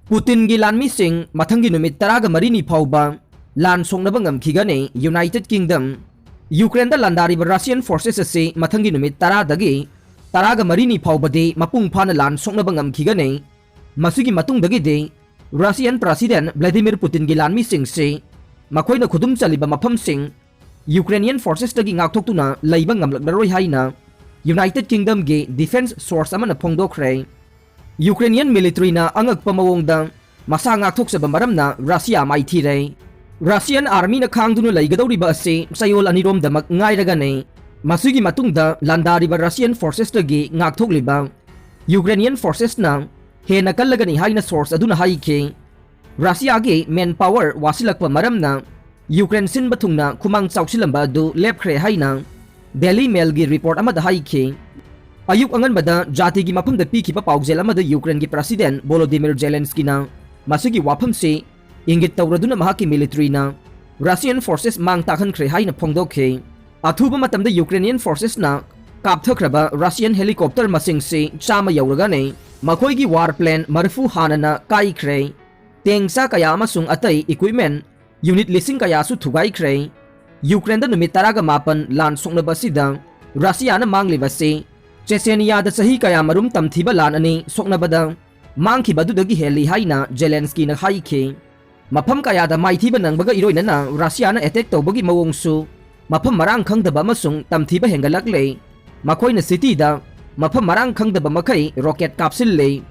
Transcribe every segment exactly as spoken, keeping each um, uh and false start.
ꯄꯨꯇꯤꯟꯒꯤ ꯂꯥꯟꯃꯤꯁꯤꯡ ꯃꯊꯪꯒꯤ ꯅꯨꯃꯤꯠ ꯇꯔꯥꯒ ꯃꯔꯤꯅꯤ ꯐꯥꯎꯕ ꯂꯥꯟ ꯁꯣꯛꯅꯕ ꯉꯝꯈꯤꯒꯅꯤ꯫ United Kingdom, ꯌꯨꯀ꯭ꯔꯦꯟꯗ ꯂꯥꯟꯗꯥꯔꯤꯕ Russian forces ꯑꯁꯤ ꯃꯊꯪꯒꯤ ꯅꯨꯃꯤꯠ ꯇꯔꯥꯗꯒꯤ ꯇꯔꯥꯒ ꯃꯔꯤꯅꯤ ꯐꯥꯎꯕꯗꯤ ꯃꯄꯨꯡ ꯐꯥꯅ ꯂꯥꯟ ꯁꯣꯛꯅꯕ ꯉꯝꯈꯤꯒꯅꯤ꯫ ꯃꯁꯤꯒꯤ ꯃꯇꯨꯡꯗꯒꯤꯗꯤ Russian President Vladimir Putinꯒꯤ ꯂꯥꯟꯃꯤꯁꯤꯡꯁꯤ ꯃꯈꯣꯏꯅ ꯈꯨꯗꯨꯝ ꯆꯜꯂꯤꯕ ꯃꯐꯝꯁꯤꯡ Ukrainian forcesꯇꯒꯤ ꯉꯥꯛꯊꯣꯛꯇꯨꯅ ꯂꯩꯕ ꯉꯝꯂꯛꯂꯔꯣꯏ ꯍꯥꯏꯅ United Kingdomꯒꯤ defence source ꯑꯃꯅ ꯐꯣꯡꯗꯣꯛꯈ꯭ꯔꯦ꯫ Ukrainian militaryꯅ ꯑꯉꯛꯄ ꯃꯑꯣꯡꯗ ꯃꯁꯥ ꯉꯥꯛꯊꯣꯛꯆꯕ ꯃꯔꯝꯅ Russia ꯃꯥꯏꯊꯤꯔꯦ꯫ Russian armyꯅ ꯈꯥꯡꯗꯨꯅ ꯂꯩꯒꯗꯧꯔꯤꯕ ꯑꯁꯤ ꯆꯌꯣꯜ ꯑꯅꯤꯔꯣꯝꯗꯃꯛ ꯉꯥꯏꯔꯒꯅꯤ꯫ ꯃꯁꯤꯒꯤ ꯃꯇꯨꯡꯗ ꯂꯥꯟꯗꯥꯔꯤꯕ Russian forcesꯇꯒꯤ ꯉꯥꯛꯊꯣꯛꯂꯤꯕ Ukrainian forcesꯅ ꯍꯦꯟꯅ ꯀꯜꯂꯒꯅꯤ ꯍꯥꯏꯅ source ꯑꯗꯨꯅ ꯍꯥꯏꯈꯤ꯫ Russiaꯒꯤ manpower ꯋꯥꯁꯤꯜꯂꯛꯄ ꯃꯔꯝꯅ Ukraine ꯁꯤꯟꯕ ꯊꯨꯡꯅ ꯈꯨꯃꯥꯡ ꯆꯥꯎꯁꯤꯜꯂꯝꯕ ꯑꯗꯨ ꯂꯦꯞꯈ꯭ꯔꯦ ꯍꯥꯏꯅ Daily Mailꯒꯤ report ꯑꯃꯗ ꯍꯥꯏꯈꯤ꯫ ꯑꯌꯨꯛ ꯑꯉꯟꯕꯗ ꯖꯥꯇꯤꯒꯤ ꯃꯐꯝꯗ ꯄꯤꯈꯤꯕ ꯄꯥꯎꯖꯦꯜ ꯑꯃꯗ Ukraineꯒꯤ President Volodymyr Zelenskyꯅ ꯃꯁꯤꯒꯤ ꯋꯥꯐꯝꯁꯤ ꯏꯪꯒꯤꯠ ꯇꯧꯔꯗꯨꯅ ꯃꯍꯥꯛꯀꯤ militaryꯅ Russian forces ꯃꯥꯡ ꯇꯥꯛꯍꯟꯈ꯭ꯔꯦ ꯍꯥꯏꯅ ꯐꯣꯡꯗꯣꯛꯈꯤ꯫ ꯑꯊꯨꯕ ꯃꯇꯝꯗ Ukrainian forcesꯅ ꯀꯥꯞꯊꯈ꯭ꯔꯕ Russian helicopter ꯃꯁꯤꯡꯁꯤ ꯆꯥꯝꯃ ꯌꯧꯔꯒꯅꯤ꯫ ꯃꯈꯣꯏꯒꯤ war plane ꯃꯔꯤꯐꯨ ꯍꯥꯟꯅꯅ ꯀꯥꯏꯈ꯭ꯔꯦ꯫ ꯇꯦꯡꯁꯥ ꯀꯌꯥ ꯑꯃꯁꯨꯡ ꯑꯇꯩ equipment unit ꯂꯤꯁꯤꯡ ꯀꯌꯥꯁꯨ ꯊꯨꯒꯥꯏꯈ꯭ꯔꯦ꯫ Ukraineꯗ ꯅꯨꯃꯤꯠ ꯇꯔꯥꯒ ꯃꯥꯄꯟ ꯂꯥꯟ ꯁꯣꯛꯅꯕ ꯑꯁꯤꯗ Russiaꯅ ꯃꯥꯡꯂꯤꯕꯁꯤ Checheniaꯗ ꯆꯍꯤ ꯀꯌꯥꯃꯔꯨꯝ ꯇꯝꯊꯤꯕ ꯂꯥꯟ ꯑꯅꯤ ꯁꯣꯛꯅꯕꯗ ꯃꯥꯡꯈꯤꯕ ꯑꯗꯨꯗꯒꯤ ꯍꯦꯜꯂꯤ ꯍꯥꯏꯅ Zelenskyꯅ ꯍꯥꯏꯈꯤ꯫ ꯃꯐꯝ ꯀꯌꯥꯗ ꯃꯥꯏꯊꯤꯕ ꯅꯪꯕꯒ ꯏꯔꯣꯏꯅꯅ Russiaꯅ attack ꯇꯧꯕꯒꯤ ꯃꯑꯣꯡꯁꯨ ꯃꯐꯝ ꯃꯔꯥꯡ ꯈꯪꯗꯕ ꯑꯃꯁꯨꯡ ꯇꯝꯊꯤꯕ ꯍꯦꯟꯒꯠꯂꯛꯂꯦ꯫ ꯃꯈꯣꯏꯅ cityꯗ ꯃꯐꯝ ꯃꯔꯥꯡ ꯈꯪꯗꯕ ꯃꯈꯩ rocket ꯀꯥꯞꯁꯤꯜꯂꯦ꯫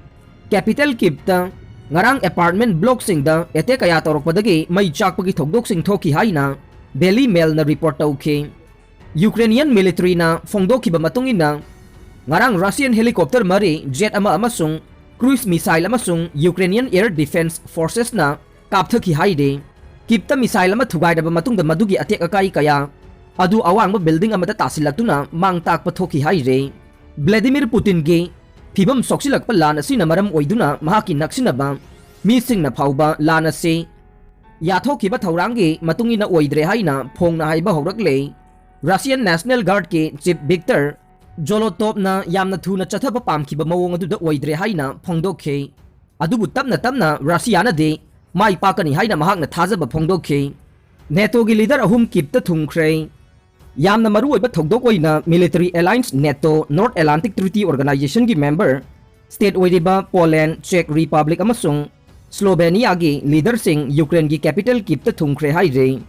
Capital Kyivꯇ ꯉꯔꯥꯡ apartment blockꯁꯤꯡꯗ attack ꯀꯌꯥ ꯇꯧꯔꯛꯄꯗꯒꯤ ꯃꯩ ꯆꯥꯛꯄꯒꯤ ꯊꯧꯗꯣꯛꯁꯤꯡ ꯊꯣꯛꯈꯤ ꯍꯥꯏꯅ Daily Mailꯅ report ꯇꯧꯈꯤ꯫ Ukrainian militaryꯅ ꯐꯣꯡꯗꯣꯛꯈꯤꯕ ꯃꯇꯨꯡ ꯏꯟꯅ, ꯉꯔꯥꯡ Russian helicopter ꯃꯔꯤ, jet ꯑꯃ ꯑꯃꯁꯨꯡ cruise missile ꯑꯃꯁꯨꯡ Ukrainian air defense forcesꯅ ꯀꯥꯞꯊꯈꯤ ꯍꯥꯏꯔꯤ꯫ Kyivꯇ missile ꯑꯃ ꯊꯨꯒꯥꯏꯔꯕ ꯃꯇꯨꯡꯗ ꯃꯗꯨꯒꯤ ꯑꯇꯦꯛ ꯑꯀꯥꯏ ꯀꯌꯥ ꯑꯗꯨ ꯑꯋꯥꯡꯕ building ꯑꯃꯗ ꯇꯥꯁꯤꯜꯂꯛꯇꯨꯅ ꯃꯥꯡ ꯇꯥꯛꯄ ꯊꯣꯛꯈꯤ ꯍꯥꯏꯔꯤ꯫ Vladimir Putinꯒꯤ ꯐꯤꯚꯝ ꯁꯣꯛꯆꯤꯜꯂꯛꯄ ꯂꯥꯟ ꯑꯁꯤꯅ ꯃꯔꯝ ꯑꯣꯏꯗꯨꯅ ꯃꯍꯥꯛꯀꯤ ꯅꯛꯁꯤꯟꯅꯕ ꯃꯤꯁꯤꯡꯅ ꯐꯥꯎꯕ ꯂꯥꯟ ꯑꯁꯤ ꯌꯥꯊꯣꯛꯈꯤꯕ ꯊꯧꯔꯥꯡꯒꯤ ꯃꯇꯨꯡ ꯏꯟꯅ ꯑꯣꯏꯗ꯭ꯔꯦ ꯍꯥꯏꯅ ꯐꯣꯡꯅ ꯍꯥꯏꯕ ꯍꯧꯔꯛꯂꯦ꯫ Russian National Guardꯀꯤ Chief Viktor Zolotovꯅ ꯌꯥꯝꯅ ꯊꯨꯅ ꯆꯠꯊꯕ ꯄꯥꯝꯈꯤꯕ ꯃꯑꯣꯡ ꯑꯗꯨꯗ ꯑꯣꯏꯗ꯭ꯔꯦ ꯍꯥꯏꯅ ꯐꯣꯡꯗꯣꯛꯈꯤ꯫ ꯑꯗꯨꯕꯨ ꯇꯞꯅ ꯇꯞꯅ ꯔꯁꯤꯌꯥꯅꯗꯤ ꯃꯥꯏ ꯄꯥꯛꯀꯅꯤ ꯍꯥꯏꯅ ꯃꯍꯥꯛꯅ ꯊꯥꯖꯕ ꯐꯣꯡꯗꯣꯛꯈꯤ꯫ ꯅꯦꯇꯣꯒꯤ ꯂꯤꯗꯔ ꯑꯍꯨꯝ ꯀꯤꯞꯇ ꯊꯨꯡꯈ꯭ꯔꯦ꯫ ꯌꯥꯝꯅ ꯃꯔꯨꯑꯣꯏꯕ ꯊꯧꯗꯣꯛ ꯑꯣꯏꯅ military alliance NATO, North Atlantic Treaty ꯑꯣꯔꯒꯅꯥꯏꯖꯦꯁꯟꯒꯤ ꯃꯦꯝꯕꯔ ꯁ꯭ꯇꯦꯠ ꯑꯣꯏꯔꯤꯕ ꯄꯣꯂꯦꯟ, ꯆꯦꯛ ꯔꯤꯄꯕ꯭ꯂꯤꯛ ꯑꯃꯁꯨꯡ ꯁ꯭ꯂꯣꯚꯦꯅꯤꯌꯥꯒꯤ ꯂꯤꯗꯔꯁꯤꯡ ꯌꯨꯀ꯭ꯔꯦꯟꯒꯤ ꯀꯦꯄꯤꯇꯦꯜ ꯀꯤꯞꯇ ꯊꯨꯡꯈ꯭ꯔꯦ ꯍꯥꯏꯔꯦ꯫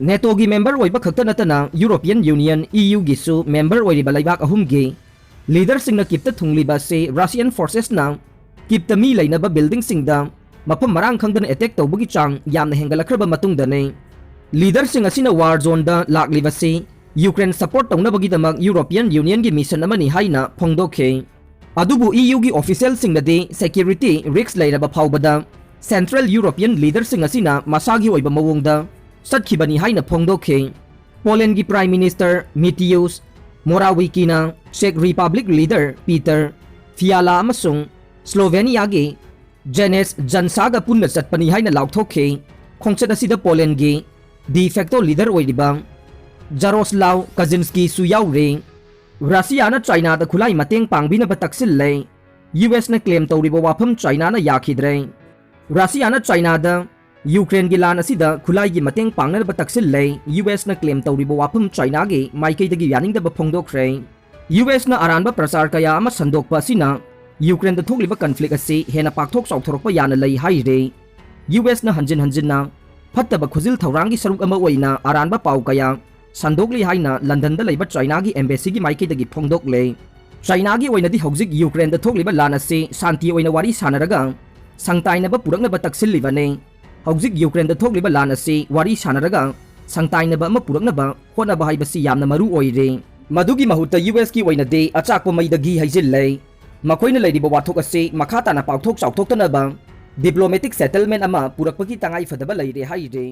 ꯅꯦꯇꯣꯒꯤ ꯃꯦꯝꯕꯔ ꯑꯣꯏꯕ ꯈꯛꯇ ꯅꯠꯇꯅ ꯌꯨꯔꯣꯄꯤꯌꯟ ꯌꯨꯅꯤꯌꯟ, ꯏ ꯌꯨꯒꯤꯁꯨ ꯃꯦꯝꯕꯔ ꯑꯣꯏꯔꯤꯕ ꯂꯩꯕꯥꯛ ꯑꯍꯨꯝꯒꯤ ꯂꯤꯗꯔꯁꯤꯡꯅ ꯀꯤꯞꯇ ꯊꯨꯡꯂꯤꯕ ꯑꯁꯤ ꯔꯁꯤꯌꯟ ꯐꯣꯔꯁꯦꯁꯅ ꯀꯤꯞꯇ ꯃꯤ ꯂꯩꯅꯕ ꯕꯤꯜꯗꯤꯡꯁꯤꯡꯗ ꯃꯐꯝ ꯃꯔꯥꯡ ꯈꯪꯗꯅ ꯑꯦꯇꯦꯛ ꯇꯧꯕꯒꯤ ꯆꯥꯡ ꯌꯥꯝꯅ ꯍꯦꯟꯒꯠꯂꯛꯈ꯭ꯔꯕ ꯃꯇꯨꯡꯗꯅꯤ꯫ ꯂꯤꯗꯔꯁꯤꯡ ꯑꯁꯤꯅ ꯋꯥꯔ ꯖꯣꯟꯗ ꯂꯥꯛꯂꯤꯕꯁꯤ ꯌꯨꯀ꯭ꯔꯦꯟ ꯁꯄꯣꯔꯠ ꯇꯧꯅꯕꯒꯤꯗꯃꯛ ꯌꯨꯔꯣꯄꯤꯌꯟ ꯌꯨꯅꯤꯌꯟꯒꯤ ꯃꯤꯁꯟ ꯑꯃꯅꯤ ꯍꯥꯏꯅ ꯐꯣꯡꯗꯣꯛꯈꯤ꯫ ꯑꯗꯨꯕꯨ ꯏ ꯌꯨꯒꯤ ꯑꯣꯐꯤꯁꯤꯌꯦꯜꯁꯤꯡꯅꯗꯤ ꯁꯦꯀ꯭ꯌꯨꯔꯤꯇꯤ ꯔꯤꯁ꯭ꯛ ꯂꯩꯔꯕ ꯐꯥꯎꯕꯗ ꯁꯦꯟꯇ꯭ꯔꯦꯜ ꯌꯨꯔꯣꯄꯤꯌꯟ ꯂꯤꯗꯔꯁꯤꯡ ꯑꯁꯤꯅ ꯃꯁꯥꯒꯤ ꯑꯣꯏꯕ ꯃꯑꯣꯡꯗ ꯆꯠꯈꯤꯕꯅꯤ ꯍꯥꯏꯅ ꯐꯣꯡꯗꯣꯛꯈꯤ꯫ ꯄꯣꯂꯦꯟꯒꯤ ꯄ꯭ꯔꯥꯏꯝ ꯃꯤꯅꯤꯁꯇꯔ ꯃꯤꯇꯤꯌꯨꯁ ꯃꯣꯔꯥꯋꯤꯀꯤꯅ ꯆꯦꯛ ꯔꯤꯄꯕ꯭ꯂꯤꯛ ꯂꯤꯗꯔ ꯄꯤꯇꯔ ꯐꯤꯌꯥꯂꯥ ꯑꯃꯁꯨꯡ ꯁ꯭ꯂꯣꯚꯦꯅꯤꯌꯥꯒꯤ ꯖꯦꯅꯦꯁ ꯖꯟꯁꯥꯒ ꯄꯨꯟꯅ ꯆꯠꯄꯅꯤ ꯍꯥꯏꯅ ꯂꯥꯎꯊꯣꯛꯈꯤ꯫ ꯈꯣꯡꯆꯠ ꯑꯁꯤꯗ ꯄꯣꯂꯦꯟꯒꯤ ꯗꯤ ꯐꯦꯛꯇꯣ ꯂꯤꯗꯔ ꯑꯣꯏꯔꯤꯕ ꯖꯥꯔꯣꯁꯂꯥꯎ ꯀꯥꯖꯤꯟꯁꯀꯤꯁꯨ ꯌꯥꯎꯔꯤ꯫ ꯔꯁꯤꯌꯥꯅ ꯆꯥꯏꯅꯥꯗ ꯈꯨꯠꯂꯥꯏ ꯃꯇꯦꯡ ꯄꯥꯡꯕꯤꯅꯕ ꯇꯛꯁꯤꯜꯂꯦ꯫ ꯌꯨ ꯑꯦꯁꯅ ꯀ꯭ꯂꯦꯝ ꯇꯧꯔꯤꯕ ꯋꯥꯐꯝ ꯆꯥꯏꯅꯥꯅ ꯌꯥꯈꯤꯗ꯭ꯔꯦ꯫ ꯔꯁꯤꯌꯥꯅ ꯆꯥꯏꯅꯥꯗ ꯌꯨꯀ꯭ꯔꯦꯟꯒꯤ ꯂꯥꯟ ꯑꯁꯤꯗ ꯈꯨꯠꯂꯥꯏꯒꯤ ꯃꯇꯦꯡ ꯄꯥꯡꯅꯅꯕ ꯇꯛꯁꯤꯜꯂꯦ꯫ ꯌꯨ ꯑꯦꯁꯅ ꯀ꯭ꯂꯦꯝ ꯇꯧꯔꯤꯕ ꯋꯥꯐꯝ ꯆꯥꯏꯅꯥꯒꯤ ꯃꯥꯏꯀꯩꯗꯒꯤ ꯌꯥꯅꯤꯡꯗꯕ ꯐꯣꯡꯗꯣꯛꯈ꯭ꯔꯦ꯫ ꯌꯨ ꯑꯦꯁꯅ ꯑꯔꯥꯟꯕ ꯄ꯭ꯔꯆꯥꯔ ꯀꯌꯥ ꯑꯃ ꯁꯟꯗꯣꯛꯄ ꯑꯁꯤꯅ ꯌꯨꯀ꯭ꯔꯦꯟꯗ ꯊꯣꯛꯂꯤꯕ ꯀꯟꯐ꯭ꯂꯤꯛ ꯑꯁꯤ ꯍꯦꯟꯅ ꯄꯥꯛꯊꯣꯛ ꯆꯥꯎꯊꯣꯔꯛꯄ ꯌꯥꯅ ꯂꯩ ꯍꯥꯏꯔꯤ꯫ ꯌꯨ ꯑꯦꯁꯅ ꯍꯟꯖꯤꯟ ꯍꯟꯖꯤꯟꯅ ꯐꯠꯇꯕ ꯈꯨꯖꯤꯜ ꯊꯧꯔꯥꯡꯒꯤ ꯁꯔꯨꯛ ꯑꯃ ꯑꯣꯏꯅ ꯑꯔꯥꯟꯕ ꯄꯥꯎ ꯀꯌꯥ ꯁꯟꯗꯣꯛꯂꯤ ꯍꯥꯏꯅ ꯂꯟꯗꯟꯗ ꯂꯩꯕ ꯆꯥꯏꯅꯥꯒꯤ ꯑꯦꯝꯕꯦꯁꯤꯒꯤ ꯃꯥꯏꯀꯩꯗꯒꯤ ꯐꯣꯡꯗꯣꯛꯂꯦ꯫ ꯆꯥꯏꯅꯥꯒꯤ ꯑꯣꯏꯅꯗꯤ ꯍꯧꯖꯤꯛ ꯌꯨꯀ꯭ꯔꯦꯟꯗ ꯊꯣꯛꯂꯤꯕ ꯂꯥꯟ ꯑꯁꯤ ꯁꯥꯟꯇꯤ ꯑꯣꯏꯅ ꯋꯥꯔꯤ ꯁꯥꯟꯅꯔꯒ ꯁꯪꯇꯥꯏꯅꯕ ꯄꯨꯔꯛꯅꯕ ꯇꯛꯁꯤꯜꯂꯤꯕꯅꯤ꯫ ꯍꯧꯖꯤꯛ ꯌꯨꯀ꯭ꯔꯦꯟꯗ ꯊꯣꯛꯂꯤꯕ ꯂꯥꯟ ꯑꯁꯤ ꯋꯥꯔꯤ ꯁꯥꯟꯅꯔꯒ ꯁꯪꯇꯥꯏꯅꯕ ꯑꯃ ꯄꯨꯔꯛꯅꯕ ꯍꯣꯠꯅꯕ ꯍꯥꯏꯕꯁꯤ ꯌꯥꯝꯅ ꯃꯔꯨ ꯑꯣꯏꯔꯦ꯫ ꯃꯗꯨꯒꯤ ꯃꯍꯨꯠꯇ ꯌꯨ ꯑꯦꯁꯀꯤ ꯑꯣꯏꯅꯗꯤ ꯑꯆꯥꯛꯄ ꯃꯩꯗ ꯘꯤ ꯍꯩꯖꯤꯜꯂꯦ꯫ ꯃꯈꯣꯏꯅ ꯂꯩꯔꯤꯕ ꯋꯥꯊꯣꯛ ꯑꯁꯤ ꯃꯈꯥ ꯇꯥꯅ ꯄꯥꯛꯊꯣꯛ ꯆꯥꯎꯊꯣꯛꯇꯅꯕ ꯗꯤꯄ꯭ꯂꯣꯃꯦꯇꯤꯛ ꯁꯦꯇꯜꯃꯦꯟ ꯑꯃ ꯄꯨꯔꯛꯄꯒꯤ ꯇꯉꯥꯏ ꯐꯗꯕ ꯂꯩꯔꯦ ꯍꯥꯏꯔꯦ꯫